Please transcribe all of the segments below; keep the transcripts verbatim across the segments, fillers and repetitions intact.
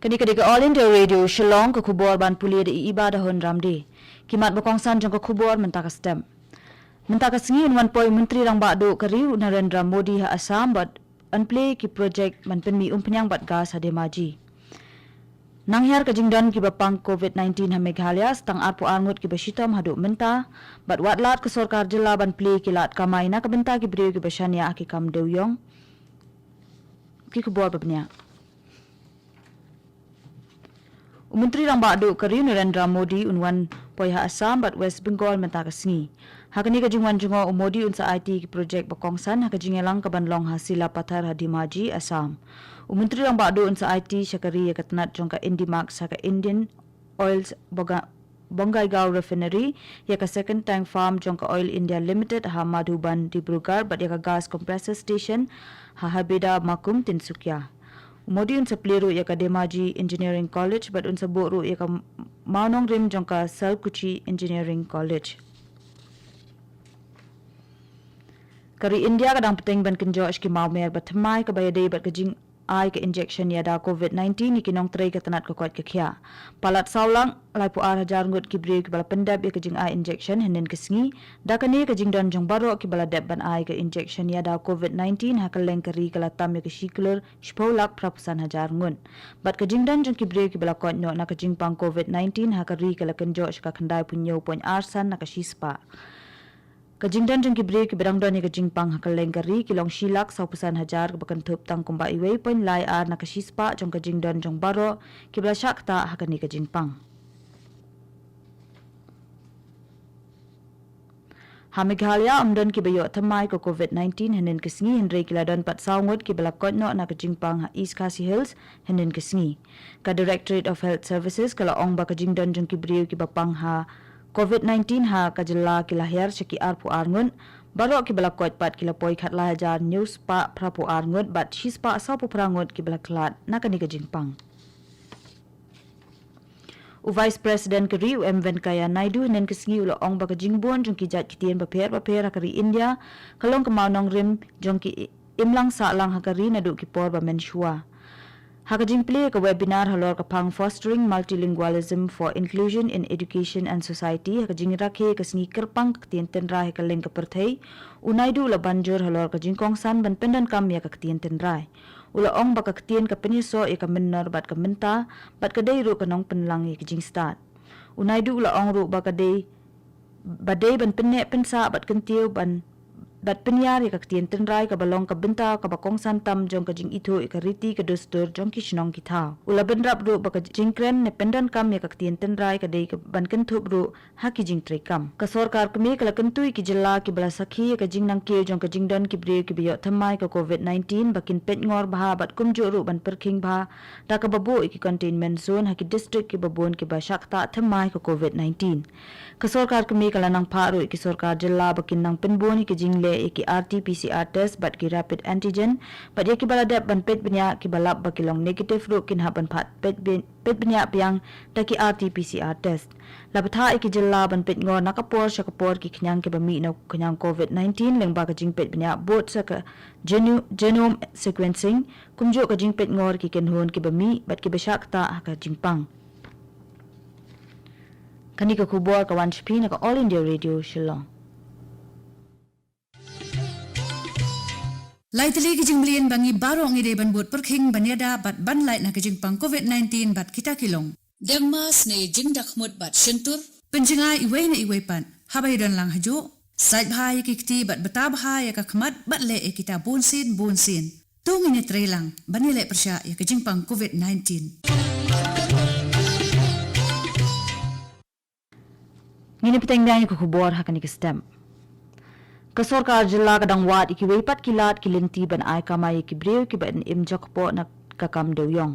Kane ka dei ka All India Radio Shillong, ka khubor ban pule da i Iba da Hun Ramde. Ki mat ba kongsan jong ka khubor mynta ka step. Mynta ka sngi yn wan poi u Myntri Rangbah Duh ka ri u Narendra Modi ha Assam bad yn plie ki projek ban pynmih umphniang bad gas ha Dhemaji. Nanghiar ka jingdon kiba pang covid nineteen ha Meghalaya, sa tang arphew ar ngut kiba shitom haduh mynta, bad wad lad ka sorkar jylla ban plie ki lad kamai na ka bynta ki briew kiba shaniah ha ki kam dewiong. Ki khubor ba bniah. U Myntri Rangbah Duh ka ri u Narendra Modi un wan poi ha Assam bad West Bengal mynta ka sngi. Ha kane ka jingwan jngoh u Modi un sa aiti ki projek ba kongsan ha ka jingïalang kaban long ha Silapathar ha Dhemaji, Assam. U Myntri Rangbah Duh un sa aiti sha ka ri ïa ka tnat jong ka INDMAX ha ka Indian Oil Boga-, Bongaigaon Refinery, ïa ka Second Tank Farm jong ka Oil India Limited ha Madhuban, Dibrugarh, bad ïa ka Gas Compressor Station ha Habeda Makum, Tinsukia. U Modi un sa plie ruh ïa ka Dhemaji Engineering College bad un sa buh ruh ïa ka mawnongrim jong ka Salkuchi Engineering College. Ka ri India ka dang bteng ban kynjoh sha ki mawmer ba thymmai kaba ïadei bad ka jingai ka injection ïada covid nineteen ïa ki nongtrei ka tnat ka koit ka khiah. Palat saw lak laiphew ar hajar ngut ki briew kiba la pyndep ïa ka jingai injection hynnin ka sngi. Da kane ka jingdon jong baroh kiba la dep ban ai ka injection ïada covid nineteen ha kylleng ka ri ka la tam ïa ka shi klur shiphew lak phraphew san hajar ngut. Bad ka jingdon jong ki briew kiba la koit noh na ka jingpang covid nineteen ha ka ri ka la kynjoh sha ka khyndaiphew hynñiew point ar san na ka shispah. Ka jingdon jong ki briew kiba dang don ïa ka jingpang ha kylleng ka ri ki long shi lak sawphew san hajar, kaba kynthup tang kumba iwei point lai ar na ka shispah jong ka jingdon jong baroh kiba la shah ktah ha kane ka jingpang. Ha Meghalaya ym don kiba ïoh thymmai ka covid nineteen hynnin ka sngi, hynrei ki la don pat saw ngut kiba la koit noh na ka jingpang ha East Khasi Hills hynnin ka sngi. Ka Directorate of Health Services ka la ong ba ka jingdon jong ki briew kiba pang ha covid nineteen ha ka jylla ki la hiar sha ki arphew ar ngut. Baroh kiba la koit pat ki la poi khatlai hajar hynñiew spah phraphew ar ngut bad shispah sawphew phra ngut kiba la khlad na kane ka jingpang. U Vice President ka ri u M Venkaiah Naidu hynnin ka sngi u la ong ba ka jingbun jong ki jait ktien bapher bapher ha ka ri India ka long ka mawnongrim jong ki imlang sahlang ha ka ri naduh ki por ba mynshuwa. Ha ka jingplie ka webinar halor ka phang Fostering Multilingualism for Inclusion in Education and Society ha ka jingrakhe ka sngi kyrpang ka ktien tynrai ha kylleng ka pyrthei, u Naidu u la ban jur halor ka jingkongsan ban pyndonkam ïa ka ktien tynrai. U la ong ba ka ktien ka pynïasoh ïa ka mynnor bad ka mynta, bad ka dei ruh ka nongpynlang ïa ka jingstad. U Naidu u la ong ruh ba ka dei, ba dei ban pynneh pynsah bad kyntiew ban, bad pynïar ïa ka ktien tynrai kaba long ka bynta kaba kongsan tam jong ka jingithuh ïa ka riti ka dustur jong ki shnong ki thaw. U la bynrap ruh ba ka jingkren ne pyndonkam ïa ka ktien tynrai ka dei ka ban kynthup ruh ha ki jingtreikam. Ka sorkar kmie ka la kyntu ïa ki jylla kiba la sakhi ïa ka jingnangkiew jong ka jingdon ki briew kiba ïoh thymmai ka covid nineteen ba kin peitngor bha bad kumjuh ruh ban pyrkhing bha da kaba buh ïa ki containment zone ha ki district kiba bun kiba shah ktah thymmai ka covid nineteen. Ka sorkar kmie ka la nang phah ruh ïa ki sorkar jylla ba kin nang pynbun ïa ki jingleh ïa ki R T P C R test bad ki rapid antigen, bad ïa kiba la dep ban peit bniah kiba lap ba ki long negative ruh kin hap ban phah peit bin peit bniah biang da ki R T P C R test. La bthah ïa ki jylla ban peitngor na ka por sha ka por ki khñiang kiba mih na u khñiang covid nineteen lyngba ka jingpeit bniah bud sa ka geno-, genome sequencing, kumjuh ka jingpeitngor ki kynhun kiba mih bad kiba shah ktah ha ka jingpang. Kane ka khubor ka wan sha phi na ka All India Radio Shillong. Lai tylli ki jingmlien ba ngi baroh ngi dei ban bud pyrkhing ban ïada bad ban lait na ka jingpang covid nineteen bad kita ki long: deng mask ne jingdakhmut bad shyntur, pynjngai iwei na iwei pat haba ïadon lang hajuh, sait bha ïa ki kti bad bta bha ïa ka khmat bad leh ïa kita bunsien bunsien. To ngin ïatrei lang ban ïaleh pyrshah ïa ka jingpang covid nineteen. Ngin ïa bteng biang ïa ka khubor ha kane ka step. Ka sorkar jylla ka dang wad ïa kiwei pat ki lad ki lynti ban ai kamai ïa ki briew kiba im jokpoh na ka kam dewiong.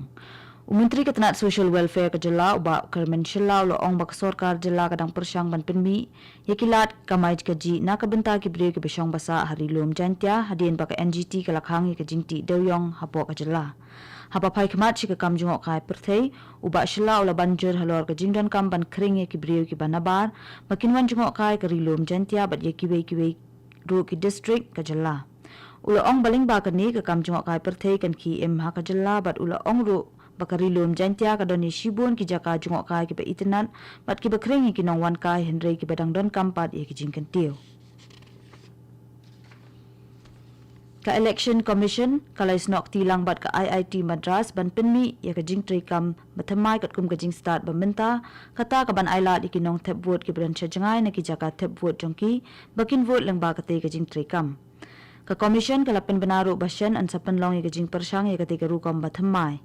U Myntri ka tnat Social Welfare ka jylla u Bah Kyrmen Shylla u la ong ba ka sorkar jylla ka dang pyrshang ban pynmih ïa ki lad kamai kajih na ka bynta ki briew kiba shong ba sah ha Ri Lum Jaiñtia hadien ba ka N G T ka la khang ïa ka jingtih dewiong hapoh ka jylla. Haba phai khmat sha ka kam jngohkai pyrthei, u Bah Shylla u la ban jur halor ka jingdonkam ban khring ïa ki briew kiba nabar ba kin wan jngohkai ka Ri Lum Jaiñtia bad ïa kiwei kiwei ruh ki district ka jylla. U la ong ba lyngba kane ka kam jngohkai pyrthei kan khie im ha ka jylla bad u la ong ruh ba ka Ri Lum Jaiñtia ka don ïa shibun ki jaka jngohkai kiba itynnad bad kiba khring ïa ki nongwan kai, hynrei kiba dang donkam pat ïa ki jingkyntiew. Ka Election Commission ka la ïasnoh kti lang bad ka I I T Madras ban pynmih ïa ka jingtreikam bathymmai katkum ka jingstad ba mynta, kata ka ban ailad ïa ki nongthep vote kiba don sha jngai na ki jaka thep vote jong ki ba kin vote lyngba katei ka jingtreikam. Ka Commission ka la pynbna ruh ba shen yn sa pynlong ïa ka jingpyrshang ïa katei ka rukom bathymmai.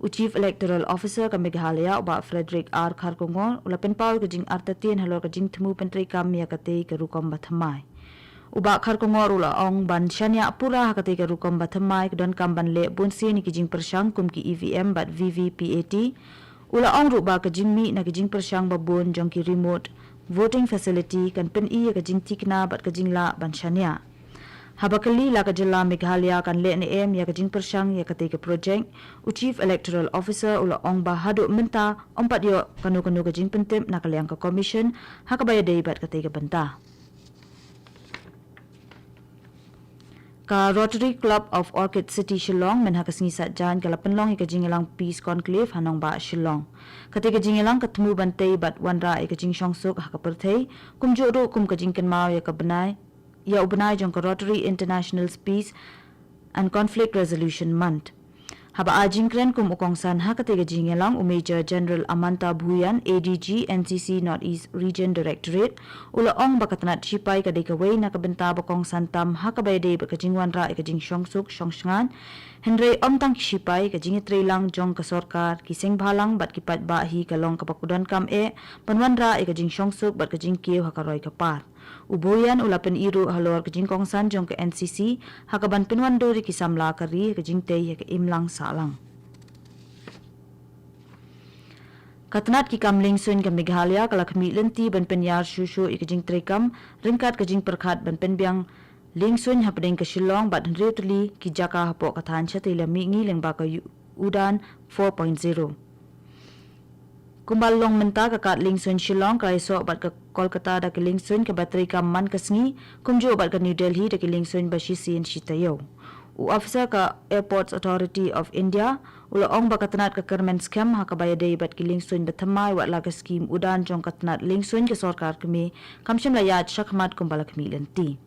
U Chief Electoral Officer ka Meghalaya, u Bah Frederick R Kharkongor, u la pynpaw ïa ka jingartatien halor ka jingthmu pyntreikam ïa katei ka rukom bathymmai. U Bah Kharkongor u la ong ban shaniah pura ha katei ka rukom bathymmai ka donkam ban leh bunsien ïa ki jingpyrshang kum ki E V M bad V V P A T. U la ong ruh ba ka jingmih na ki jingpyrshang babun jong ki remote voting facility kan pyni ïa ka jingthikna bad ka jinglah ban shaniah. Haba kylli la ka jylla Meghalaya kan leh ne em ïa ka jingpyrshang ïa katei ka projek, u Chief Electoral Officer u la ong ba haduh mynta ym pat ïoh kano kano ka jingpyntip na ka liang ka Commission ha kaba ïadei bad katei ka bynta. Ka Rotary Club of Orchid City Shillong mynha ka sngi Saitjaiñ ka la pynlong ïa ka jingïalang Peace Conclave ha nongbah Shillong. Katei ka jingïalang ka thmu ban tei bad wanrah ïa ka jingshongsuk ha ka pyrthei, kumjuh ruh kum ka jingkynmaw ïa ka bnai, ïa u bnai jong ka Rotary International's Peace and Conflict Resolution Month. Haba ai jingkren kum u kongsan ha katei ka jingïalang, u Major General Amanta Bhuyan, A D G, N C C North East Region Directorate, u la ong ba ka tnat shipai ka dei kawei na ka bynta ba kongsan tam ha kaba ïadei bad ka jingwanrah ïa ka jingshongsuk shongshngaiñ. Hynrei ym tang ki shipai, ka jingïatreilang jong ka sorkar, ki seng bhalang bad ki paidbah hi ka long kaba donkam eh ban wanrah ïa ka jingshongsuk bad ka jingkiew ha ka roi ka par. U Bhuyan u la pyni ruh halor ka jingkongsan jong ka N C C ha kaban pynwandur ïa ki samla ka ri ha ka jingtei ha ka imlang sahlang. Ka tnat ki kam liengsuiñ ka Meghalaya ka la khmih lynti ban pynïar shuh shuh ïa ka jingtreikam ryngkat ka jingpyrkhat ban pynbiang liengsuiñ hapdeng ka Shillong bad hynriew tylli ki jaka hapoh ka thaiñ shatei la mihngi lyngba ka Udan four point zero. Kumba long mynta, ka kad liengsuiñ Shillong ka la ïasoh bad ka Kolkata da ki liengsuiñ kaba treikam man ka sngi, kumjuh bad ka New Delhi da ki liengsuiñ ba shisien shi taïew. U officer ka Airports Authority of India u la ong ba ka tnat ka kyrmen skhem ha kaba ïadei bad ki liengsuiñ bathymmai, wat la ka skim Udan jong ka tnat liengsuiñ ka sorkar kmie kam shym la ïaid shakhmat kumba la khmih lynti.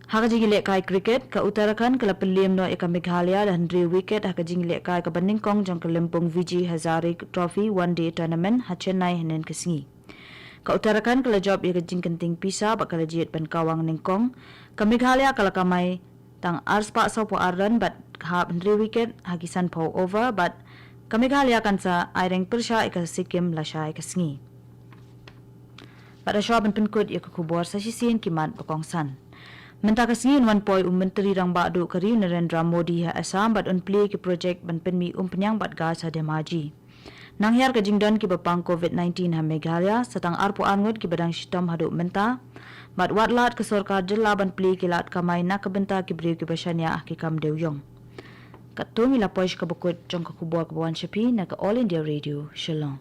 Ha ka jingïalehkai cricket, ka Uttarakhand ka la pynliem noh ïa ka Meghalaya da hynriew wicket ha ka jingïalehkai kaba nyngkong jong ka lympung Vijay Hazare Trophy One Day Tournament ha Chennai hynnin ka sngi. Ka Uttarakhand ka la jop ïa ka jingkynting pisa bad ka la jied ban kawang nyngkong. Ka Meghalaya ka la kamai tang arspah sawphew ar run bad ka hap hynriew wicket ha ki sanphew over bad ka Meghalaya kan sa aireng pyrshah ïa ka Sikkim lashai ka sngi. Bad hashwa ban pynkut ïa ka khubor, sa shisien ki mat ba kongsan. Mynta ka sngi yn wan poi u Myntri Rangbah Duh ka ri u Narendra Modi ha Assam bad un plie ki projek ban pynmih umphniang bad gas ha Dhemaji. Nanghiar ka jingdon kiba pang covid nineteen ha Meghalaya, sa tang arphew ar ngut kiba dang shitom haduh mynta. Bad wat lad ka sorkar jylla ban plie ki lad kamai na ka bynta ki briew kiba shaniah ha ki kam dewïong. Katto ngi la poi sha kaba kut jong ka khubor kaba wan sha phi na ka All India Radio Shillong.